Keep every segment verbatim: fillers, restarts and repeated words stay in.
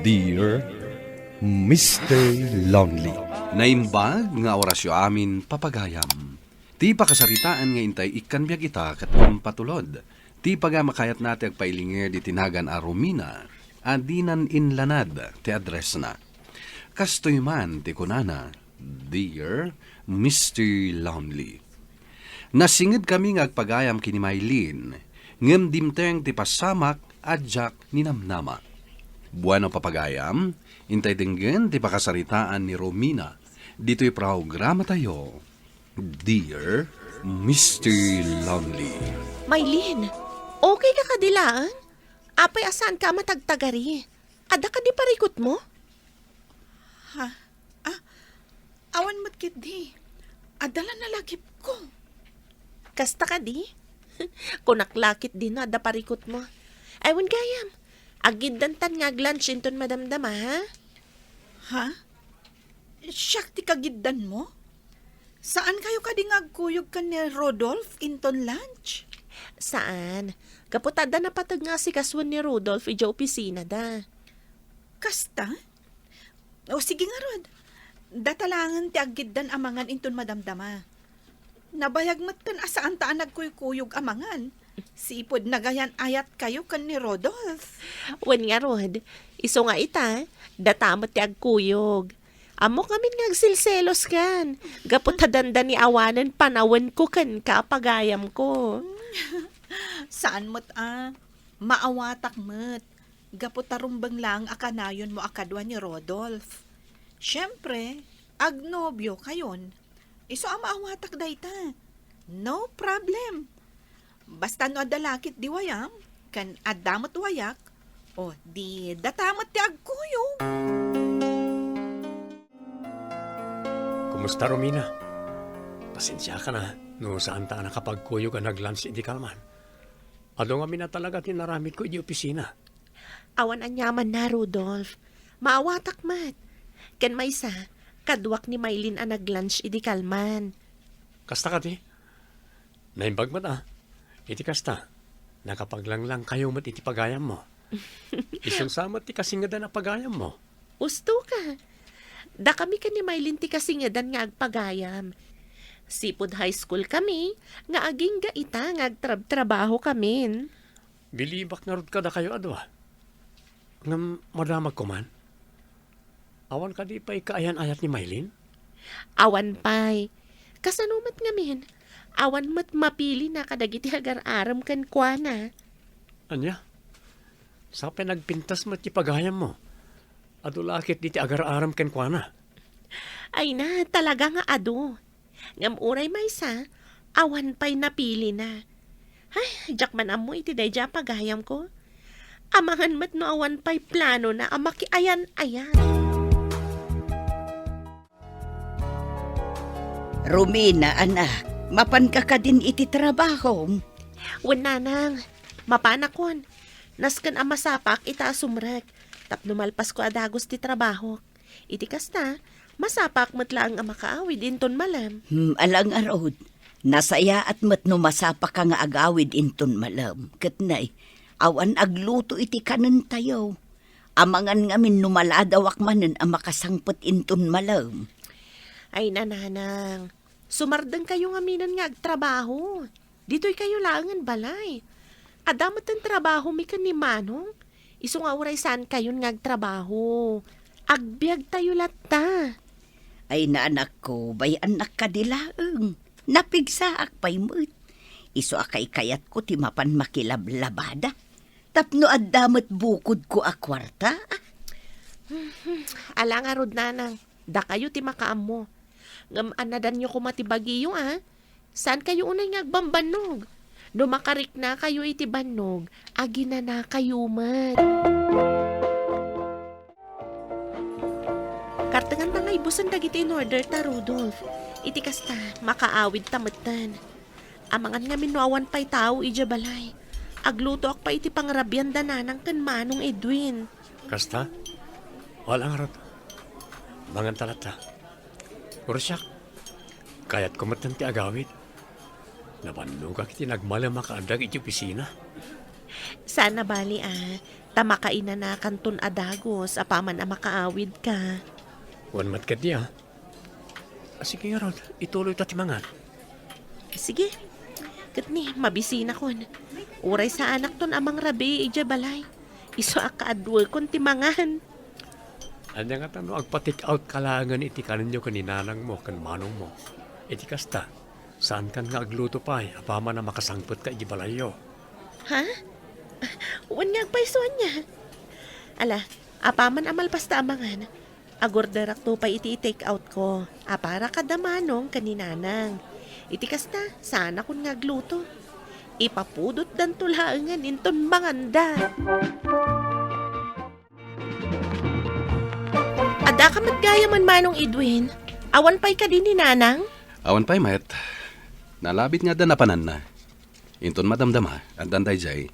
Dear Mister Lonely. Naimbag nga orasyo amin, papagayam. Ti pakasaritaan nga intay ikkan biag ita ket impatulod. Ti pagamakayatna ti agpailingir iti nagan a Romina a dinan inlanad ti addressna. Kastoy man ti kunana, Dear Mister Lonely. Nasingedkami nga agpagayam ken ni Mylene, ngem dimteng ti pasamak a diak ninamnama. Bueno, papagayam, intay denggen ti pakasaritaan ni Romina ditoy programatayo, Dear Mister Lonely. Mylene, okay ka kadi laeng? Apay a saanka a matagtagari? Adda kadi parikutmo? Ha? Ah, awan met ketdi. Adda la nalagipko. Kasta kadi? Kunak la ketdi no adda parikutmo. Ay, wen gayam. Aggiddantan nga aglunch inton madamdama, ha? Ha? Siak ti kagiddanmo? Saankayo kadi nga agkuyog ken ni Rodolph inton lunch? Saan. Gapu ta adda napateg nga asikasuen ni Rodolph idiay opisinada. Kasta? O, sige ngarud. Data laengen ti aggiddan a mangan inton madamdama. Nabayag metten a saanta a nagkuykuyog a mangan. Sipud nagayan-ayatkayo ken ni Rodolph. Wen ngarud, isu nga ita, data met ti agkuyog. Ammok ngamin nga agselseloskan, gapu ta dandani awanen panawenko kenka a pagayamko. Saan met a, maawatak met, gapu ta rumbeng laeng a kanayonmo a kadua ni Rodolph. Siempre, agnobiokayon. Isu a maawatak dayta. No problem. Basta no adda la ketdi wayam, ken adda met wayak, o, di data met ti agkuyog. Kumusta, Romina? Pasensiakan a no saanta a nakapagkuyog a naglunch idi kalman. Adu ngamin a talaga ti naramidko idi opisina. Awan aniamanna, Rodolph. Maawatak met. Ken maysa, kaduak ni Mylene a naglunch idi kalman. Kasta kadi? Naimbag met a. Iti kasta, nakapaglanglangkayo met iti pagayammo. Isu sa met ti kasingedan a pagayammo. Usto ka. Dakami ken ni Mylene ti kasingedan nga agpagayam. Sipud high school kami, nga agingga ita nga agtrabtrabaho kamin. Bilibak ngarud kadakayo a dua. Ngem madamagko man. Awan kadi pay kaayan-ayat ni Mylene? Awan pay. Kasano met ngamin? Awan met mapilina kadagiti agar-arem kenkuana. Ania? Sapay nagpintas met ti pagayammo. Adu la ketdi ti agar-arem kenkuana. Ay na, talaga nga adu. Ngem uray maysa, awan pay napilina. Ay, diak man ammo iti daydiay a pagayamko. Amangan met no awan pay planona a makiayan-ayat. Romina, anak, mapanka kadin iti trabahom? Wen, nanang, mapanakon. Nasken a masapaak ita a sumrek, tapno malpasko a dagus ti trabahok. Iti kasta, masapaak met laeng a makaawid inton malem. Hmm, ala ngarud. Nasayaat met no masapaka nga agawid inton malem. Ket nay, awan agluto iti kanentayo. Amangan ngamin no maladawak manen a makasangpet inton malem. Ay, nanang, sumardengkayo ngaminen nga agtrabaho. Ditoykayo laengen balay. Adda metten trabahomi ken ni Manong. Isu nga uray saankayon nga agtrabaho, agbiagtayo latta. Ay, nanakko, bay-annak kadi laeng. Napigsaak pay met. Isu a kaykayatko ti mapan makilablabada. Tapno adda met bukodko a kuarta. Ala ngarud, nanang, dakayo ti makaammo. Ngem annadanyo koma ti bagiyo, a? Saankayo unay nga agbambannog. No makariknakayo iti bannog, aginanakayo met. Kartengan ta nga ibusen dagiti in-order ta, Rudolph. Iti kasta, makaawid ta metten. Amangan ngamin no awan pay tao idiay balay. Aglutoak pay iti pangrabian da nanang ken manong Edwin. Kasta? Wala ngarud. Manganta latta. Uray siak, kayatko metten ti agawid. Nabannogak iti nagmalem a kaaddak iti opisina. Saan a bali, a. Ta makainanakanton a dagus apaman a makaawidka. Wen met ketdi, a. A, sige ngarud, ituloyta ti mangan. Sige. Ket ni, mabisinakon. Uray saanakton a mangrabii idiay balay. Isu a kaaduekon ti mangan. Ania ngata no agpa-take out ka laengen iti kanenyo ken ni nanangmo ken manongmo? Iti kasta, saankan nga agluto pay apaman a makasangpetka iti balayyo. Ha? Wen nga agpayso ania? Ala, apaman a malpasta a mangan, agorderakto pay iti i-take out ko a para kada manong ken ni nanang. Iti kasta, saanakon nga agluto. Ipapudotdanto laengen inton manganda. Addaka met gayam manong Edwin. Awan pay kadi ni nanang? Awan pay met. Nalabit nga adda napananna. Inton madamdama, addan daydiay.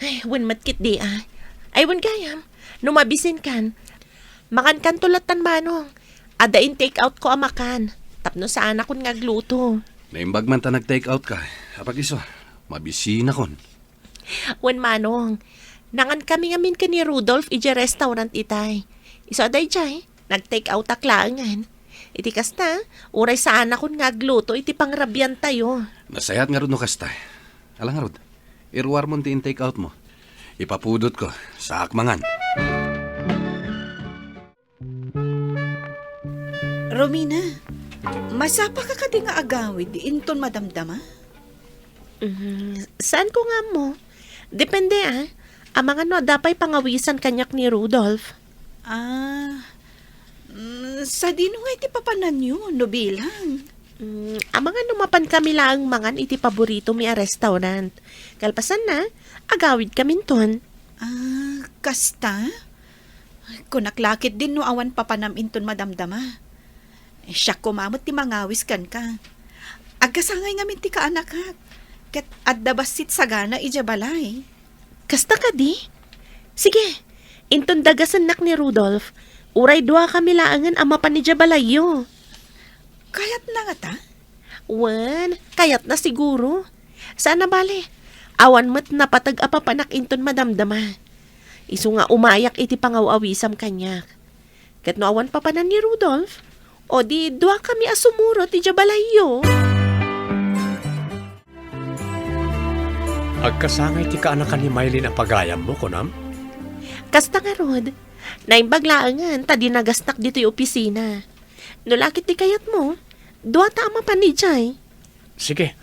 Ay, wen met ketdi, a. Ay, wen gayam, no mabisinkan, makankanto lattan manong. Adda in-take out ko a makan, tapno saanakon nga agluto. Naimbag man ta nag-take out ka. Apag isu, mabisinakon. Wen manong, nangankami ngamin ken ni Rudolph idiay restaurant itay. Isu a daydiay, nag-take outak laengen. Iti kasta, uray saanakon nga agluto iti pangrabiantayo. Nasayaat ngarud no kasta. Ala ngarud, iruarmon ti in-take out mo. Ipapudotko, saak mangan. Romina, masapaka kadi nga agawid inton madamdama? Mm, saanko nga ammo. Depende, a. Amangan no adda pay pangawisan kaniak ni Rudolph. Ah, mm, sadino nga iti papananyo no bilang? Mm, amangan no mapankami laeng mangan iti paboritomi a restaurant. Kalpasanna, agawidkaminton. Ah, kasta? Kunak la ketdin no awan papanam inton madamdama. Siak koma met ti mangawis kenka. Agkasangay ngamin ti kaanakak, ket adda bassit sagana idiay balay. Kasta kadi? Sige, inton dagasennak ni Rudolph, uray duakami laengen a mapan idiay balayyo. Kayatna ngata? Wen, kayatna siguro. Saan a bale, awan met napateg a papanak inton madamdama. Isu nga umayak iti pangaw-awisam kaniak. Ket no awan papanan ni Rudolph, o di duakami a sumurot idiay balayyo. Agkasangay ti kaanakan ni Maylin a pagayammo, kunam? Kasta ngarud, naimbag laengen ta dinagasnak ditoy opisina. No la ket ti kayatmo, duata a mapan idiay. Sige,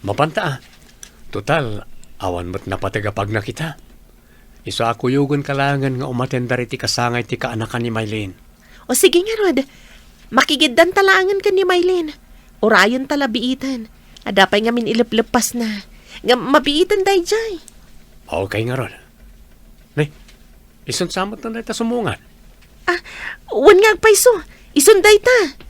mapanta, a. Total, awan met napateg a pagnak ita. Isu a kuyogenka laengen nga umatendar iti kasangay ti kaanakan ni Maylin. O sige ngarud, makigiddanta laengen ken ni Maylin. Urayenta la biiten. Adda pay ngamin ilepleppasna. Ngem mabiiten daydiay. Okay ngarud. Ne, isun sa met dayta sumungan. Ah, wen nga agpayso. Isun dayta.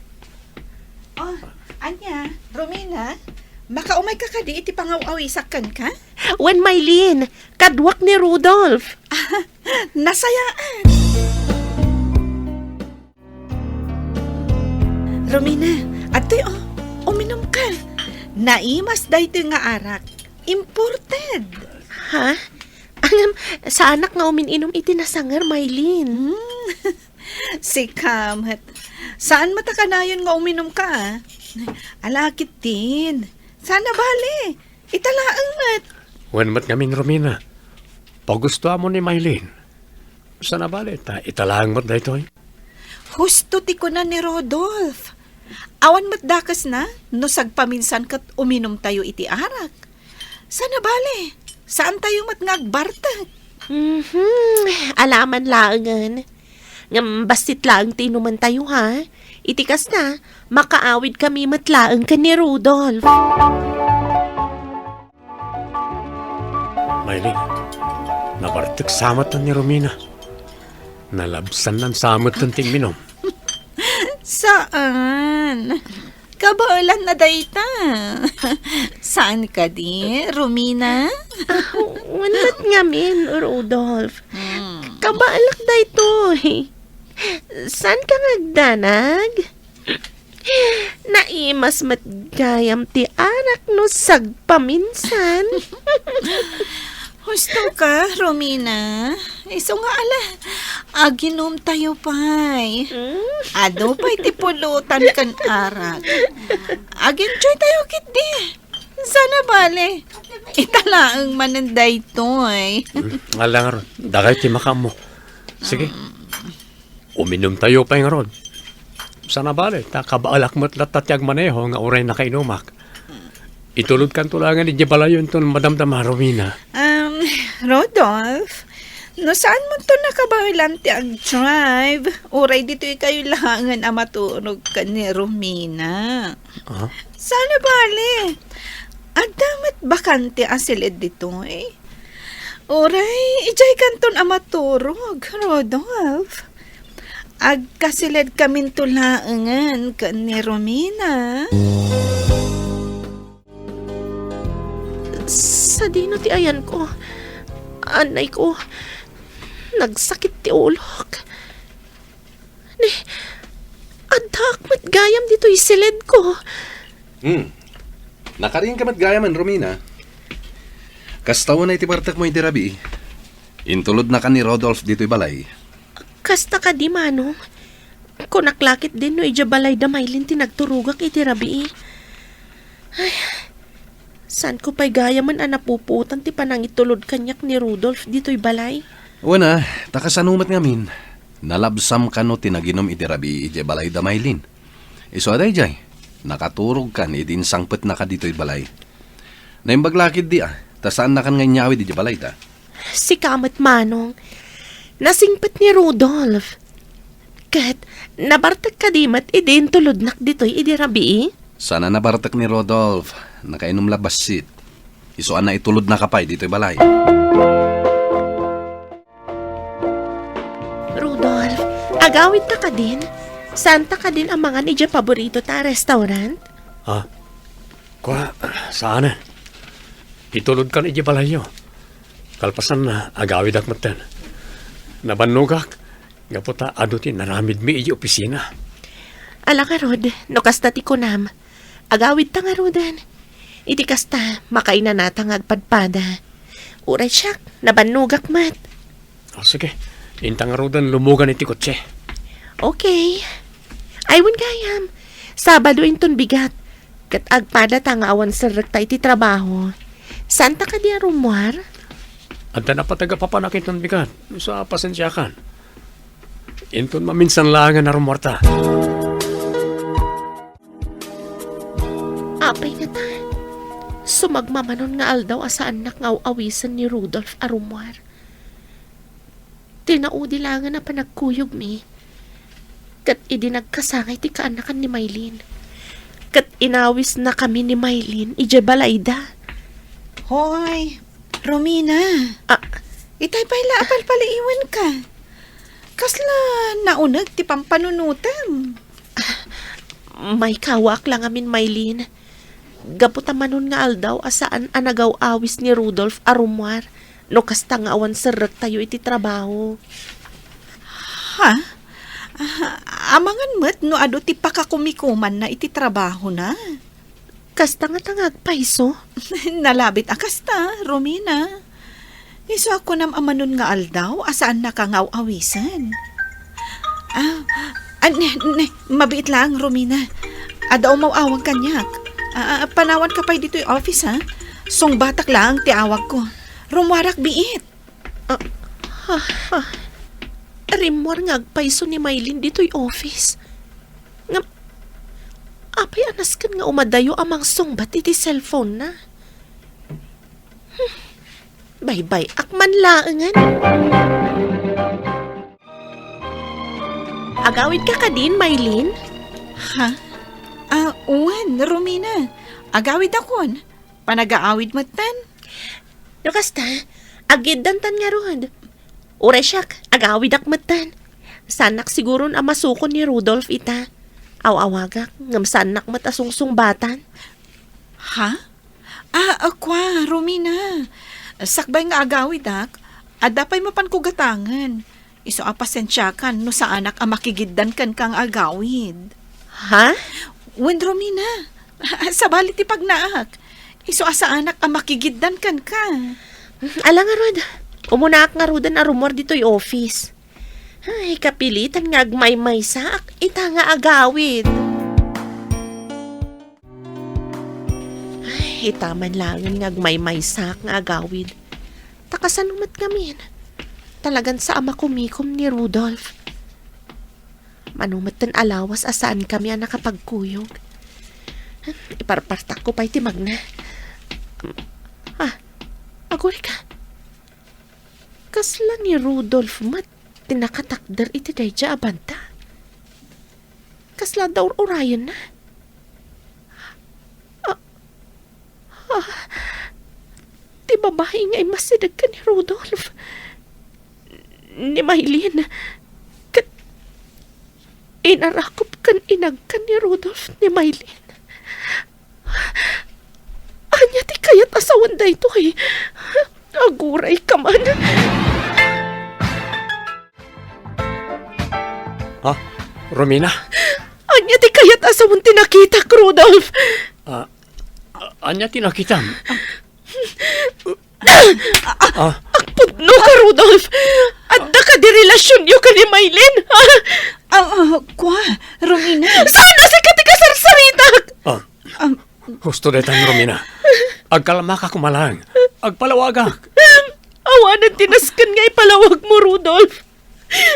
Oh, ania, Romina, makaumayka kadi iti pangaw-awisak kenka? Wen, Maylin, kaduak ni Rudolph. Nasayaat. Romina, adtoy, oh, uminumka. Naimas daytoy nga arak. Imported. Ha? Ngem, saanak nga umin-inum iti nasanger, Maylin. Hmm. Sika met. Saan met a kanayon nga uminumka, a? Ala ketdin. Saan a bale. Ita laeng met. Wen met ngamin, Romina. Pagustoamon ni Maylin. Saan a bale, ta ita laeng met daytoy. Husto ti kuna ni Rodolph. Awan met dakesna no sagpaminsan ket uminumtayo iti arak. Saan a bale, saantayo met nga agbartek. Mhm, alaman laengen. Ngem bassit laeng ti inumentayo, ha? Iti kasta, makaawidkami met laeng ken ni Rudolph. Maylin, nabartek sa met ni Romina. Nalabsannan sa met ti imminum. Saan? Kabaelanna dayta. Saan kadi, Romina? Ah, wen met ngamin, Rudolph. Hmm. Kabaelak daytoy. Saan ka nga agdanag? Naimas met gayam ti anak no sagpaminsan. Husto ka, Romina? Isu nga ala, aginom tayo pay. Mm. Adu pay ti pulutan ken arak. Ag-enjoy tayo ketdi. Sana bale. Ita laeng manen daytoy. Hmm, ala ngarud. Dakayo ti makaammo. Sige. Uminum tayo pay ngarud. Sana bale, ta kabaelak met latta ti agmaneho nga uray nakainumak. Itulodkanto laengen idiay balayyo inton madamdama, Romina. Um, Rodolph, no saan mo to nakabaelan ti ag-drive, uray ditoy kayo laengen a maturog ken ni Romina. Ah? Sana bale. Adda met bakante a silid ditoy. Uray, idiay kanton a maturog, Rodolph. Agkasilid kaminto laengen ken ni Romina. Sadino ti ayanko? Anayko, nagsakit ti ulok. Ni, addaak met gayam ditoy silidko. Hmm. Nakariingka met gayamen, Romina. Kasta unay ti bartekmo idi rabii. Intulodnakan ni Rodolph ditoy balay. Kasta kadi, Manong. Kunak la ketdin no idiay balay da Maylin ti nagturogak iti rabii. Ay, saanko pay gayamen a napupuotan ti panangitulod kaniak ni Rodolph ditoy balay. Wen a, ta kasano met ngamin, nalabsam kano ti naginum iti rabii idiay balay da Maylin. Isu a daydiay, nakaturogkan idi insangpetnaka ditoy balay. Naimbag la ketdi a, ta saannakan nga inyawid idiay balayda. Sika met, Manong. Nasingpet ni Rudolph. Ket, nabartek kadi met idi intulodnak ditoy idi rabii? Saan a nabartek ni Rudolph. Nakainum la bassit. Isu a naitulodnaka pay ditoy balay. Rudolph, agawidta kadin? Saanta kadin a mangan idiay paboritota a restaurant? Ah, kua, saan a. Itulodkan idiay balayyo. Kalpasanna, agawidak metten. Nabannogak, gapu ta adu ti naramidmi idiay opisina. Ala ngarud, no kasta ti kunam, agawidta ngaruden. Iti kasta, makainanata nga agpadpada. Uray siak, nabannogak met. O, sige. Inta ngaruden lumugan iti kotse. Okay. Ay, wen gayam. Sabado inton bigat. Ket agpadata nga awan serrekta iti trabaho. Saanta kadi a rummuar? Adda napateg a papanak inton bigat. Sa pasensiakan. Inton maminsan laengen a rummuarta. Apay ngata, sumagmamanon nga aldaw a saannak nga aw-awisen ni Rudolph a rummuar. Tinaudi laengen a panagkuyogmi. Ket idi nagkasangay ti kaannakan ni Maylin. Ket inawisnakami ni Maylin idiay balayda. Hoy, Romina. Ah. Itay pay la a palpaliiwenka. Kasla nauneg ti pampanunotem. Maikawaak la ngamin, Maylin. Gapu ta manon nga aldaw a saan a nagaw-awis ni Rudolph a rummuar no kasta nga awan serrektayo iti trabaho. Ha? Ah, amangan met no adu ti pakakumikumanna iti trabahona. Kasta ngata nga agpayso? Nalabit a kasta, Romina. Isu a kunam a manon nga aldaw a saannaka nga aw-awisen. Ah, ah, ne, ne, mabiit laeng, Romina. Adda umaw-awag kaniak. Ah, ah, panawanka pay ditoy office, ha? Sungbatak laeng ti awagko. Rummuarak biit. Ah, ah, ah. Rimmuar nga agpayso ni Maylin ditoy office. Ngem, apay a nasken nga umadayo a mangsungbat iti cellphone-na? Hmm. Baybay-ak man laengen. Agawidka kadin, Maylin? Ha? Ah, wen, Romina. Agawidakon. Panagaawid metten? No kasta, aggiddantan ngarud. Uray siak, agawidak metten. Saannak siguron a masukon ni Rudolph ita. Aw-awagak, ngem saannak met a sungsungbatan. Ha? Ah, ah, kua, Romina. Sakbay nga agawidak, adda pay mapanko gatangen. Isu a pasensiakan no saanak a makigiddan kenka nga agawid. Ha? Wen, Romina, sabali ti pagnaak. Isu a saanak a makigiddan kenka. Ala ngarud, umunaak ngaruden a rummuar ditoy office. Ay, kapilitan nga agmaymaysaak ita nga agawid. Ay, ita man laengen nga agmaymaysaak nga agawid. Ta kasano met ngamin? Talagan sa a makumikom ni Rudolph. Mano metten a lawas a saankami a nakapagkuyog. Iparpartakko pay ti magna. Ah, aguray ka. Kasla ni Rudolph met ti nakatakder iti daydiay a banda? Kasla adda ur-urayenna? Ah, ah, ti babai nga immasideg ken ni Rudolph. Ni Maylin. Ket inarakop ken inagkan ni Rudolph ni Maylin. Ania ti kayat a sawen daytoy? Aguray ka man. Ha? Romina? Ania ti kayat a sawen ti nakitak, Rudolph? Ah, a-, ania ti nakitam? Ah, Agpudno ka, Rudolph! Adda ka di relasionyo ken ni Maylin, ha? Ah, ah, kua, Romina. Saan a sika ti kasarsaritak? Ah, Um, husto daytan, Romina. Agkalmaka koma laeng. Agpalawagak. Awanen ti nasken nga ipalawagmo, Rudolph.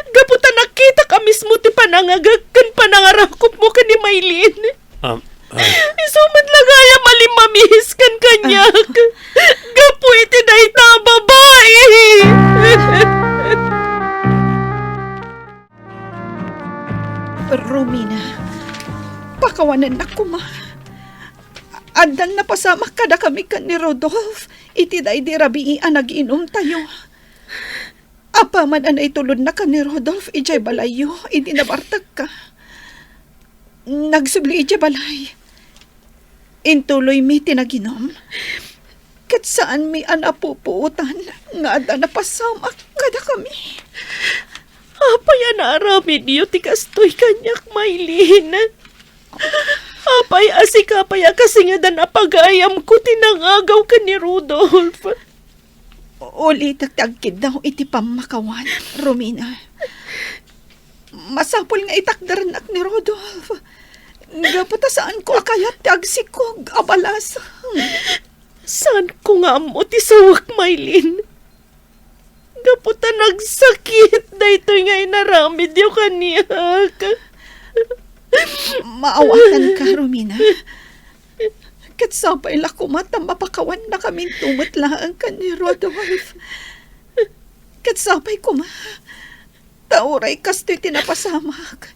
Gapu ta nakitak a mismo ti panangagek ken panangarakopmo ken ni Maylin. Um, ah. Isu met la gayam a limmamiis ken kaniak. Gapu iti dayta a babai. Romina, pakawanennak koma. Addan napasamak kadakami ken ni Rodolph iti daydi rabii a nagiinumtayo. Apaman a naitulodna ken ni Rodolph idiay balayyo idi nabartekka. Nagsubli idiay balay. Intuloymi ti naginum, ket saanmi a napupuotan nga adda napasamak kadakami. Apay a naaramidyo ti kastoy kaniak, Maylin? Apay a sika pay a kasingedan a pagayamko ti nangagaw ken ni Rudolph? Ulitek ti agkiddaw iti pammakawan, Romina. Masapul nga itakderennak ni Rodolph. Gapu ta saanko a kayat ti agsikog a balasang. Saanko nga ammo ti sawek, Maylin. Gapu ta nagsakit daytoy nga inaramidyo kaniak. Maawatanka, Romina. Ket sapay la koma ta mapakawannakaminto met laeng ken ni Rodolph. Ket sapay koma ta uray kastoy ti napasamak,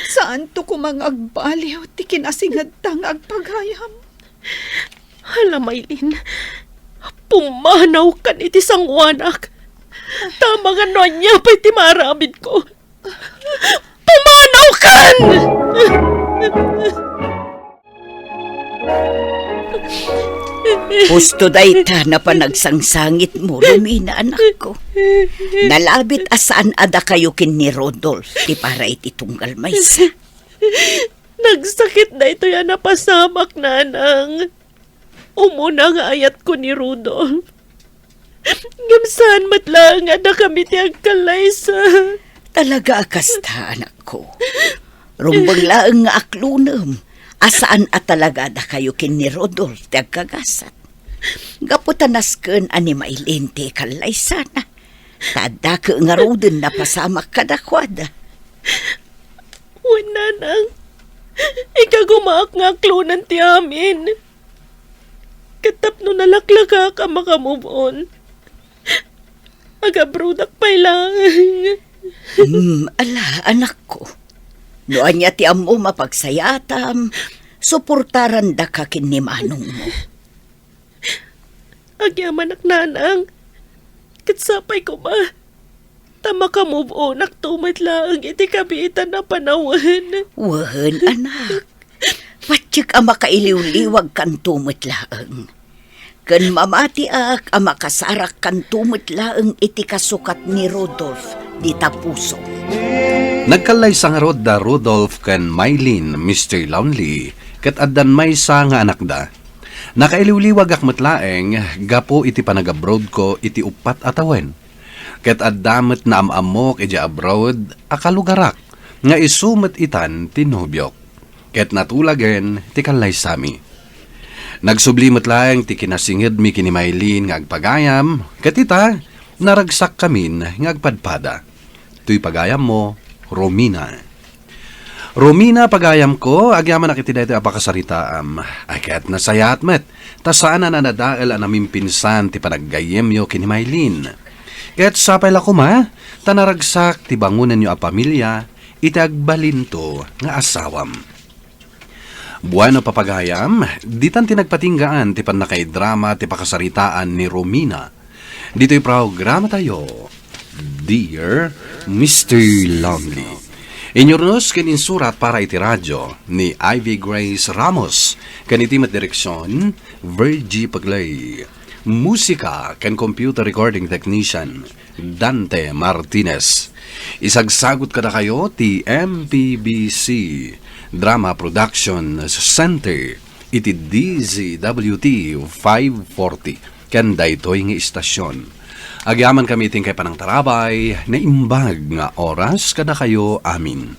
saanto koma nga agbaliw ti kinasingedta nga agpagayam. Hala, Maylin, pumanawkan iti sangoanak. Ta amangan no ania pay ti maaramidko. Pumanawkan! Husto dayta a panagsangsangitmo, Romina, anakko. Nalabit a saan a dakayo ken ni Rodolph ti para iti tunggal maysa. Nagsakit daytoy a napasamak, nanang. Umuna nga ayatko ni Rodolph. Ngem saan met laeng a dakami ti agkallaysa. Talaga a kasta, anakko. Rumbeng laeng nga aklonem a saan a talaga a dakayo ken ni Rodolph ti agkagasat. Gapu ta nasken a ni Maylin ti ikallaysana. Ta addaka ngaruden napasamak kadakuada. Wen, nanang, ikagumaak nga aklonen ti amin. Ket tapno nalaklakaak a maka-move on, agabrodak pay laeng. Hmm, ala, anakko. No ania ti ammom a pagsayaatam, suportarandaka ken ni manongmo. Agyamanak, nanang. Ket sapay koma ta maka-move onakto met laeng iti kabiitan a panawen. Wen, anak. Patiek a makailiwliwagkanto met laeng. Ken mamatiak a makasarakkanto met laeng iti kasukat ni Rodolph dita puso. Nagkallaysa ngarud da Rodolph ken Maylin, Mister Lonely, ket addan maysa nga anakda. Nakailiwliwagak met laeng gapu iti panagabroadko iti uppat a tawen. Ket adda met naam-ammok idiay abroad a kalugarak nga isu met itan ti nobiok. Ket natulagen ti kallaysami. Nagsubli met laeng ti kinasingedmi ken ni Maylene nga agpagayam, ket ita, naragsakkamin nga agpadpada. Toy pagayammo, Romina. Romina, pagayamko, agyamanak iti daytoy a pakasaritaam. Ay, ket nasayaat met, ta saan a nanadael a namimpinsan ti panaggayyemyo ken ni Maylene. Ket sapay la koma, ta naragsak ti bangonenyo a pamilia iti agbalinto nga asawam. Bueno, papagayam, ditan ti nagpatinggaan ti pannakaidrama ti pakasaritaan ni Romina. Ditoy programatayo, Dear Mister Lonely. Inyurnos ken insurat para iti radyo ni Ivy Grace Ramos, ken iti met direksyon, Virgie Paglay. Musika ken computer recording technician, Dante Martinez. Isagsagut kadakayo ti M P B C Drama Production Center iti D Z W T five forty ken daytoy nga istasyon. Agyamankami iti inkay panangtarabay, naimbag nga oras kadakayo amin.